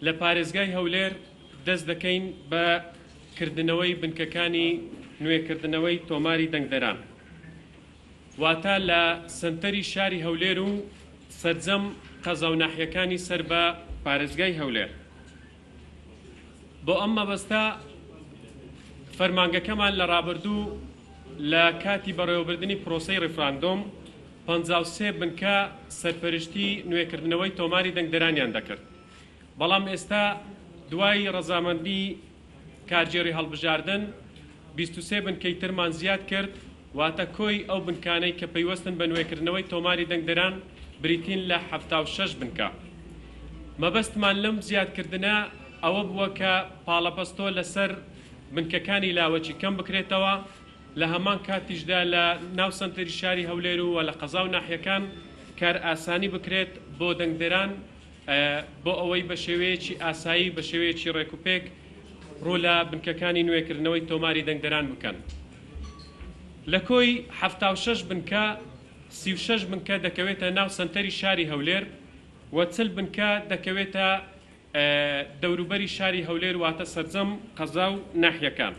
لە پارێزگای هەولێر دەست دەکەین بە کردنەوەی بنکەکانی نوێکردنەوەی تۆماری دەنگدەران، واتە لە سەنتەری شاری هەولێر و سەرجەم قەزا و ناحیەکانی سەر بە پارێزگای هەولێر. بۆ ئەم مەبەستە فەرمانگەکەمان لە ڕابردوو لە کاتی بەڕێوەبردنی پرۆسەی ڕیفراندۆم 53 بنکە سەرپەرشتی نوێکردنەوەی تۆماری دەنگدەرانیان دەکرد، بەڵام ئێستا دوای ڕەزامەندی کارگێڕی هەڵبژاردن 23 بنکەی ترمان زیاد کرد، واتە کۆی ئەو بنکانەی کە پەیوەستن بە نوێکردنەوەی تۆماری دەنگدەران بریتین لە 76 بنکە. مەبەستمان لەم زیادکردنە ئەوە بووە کە پاڵەپەستۆ لەسەر بنکەکانی لاوەکی کەم بکرێتەوە، لە هەمان کاتیشدا لە ناو سەنتەری شاری هەولێر و لە قەزا و ناحیەکان کارئاسانی بکرێت بۆ دەنگدەران بۆ ئەوەی بە شێوەیەکی ئاسایی بە شێوەیەکی ڕێکوپێک ڕوو لە بنکەکانی نوێکردنەوەی تۆماری دەنگدەران بکەن. لە کۆی 76 بنکە، 36 بنکە دەکەوێتە ناو سەنتەری شاری هەولێر و 40 بنکە دەکەوێتە دەوروبەری شاری هەولێر واتە سەرجەم قەزا و ناحیەکان.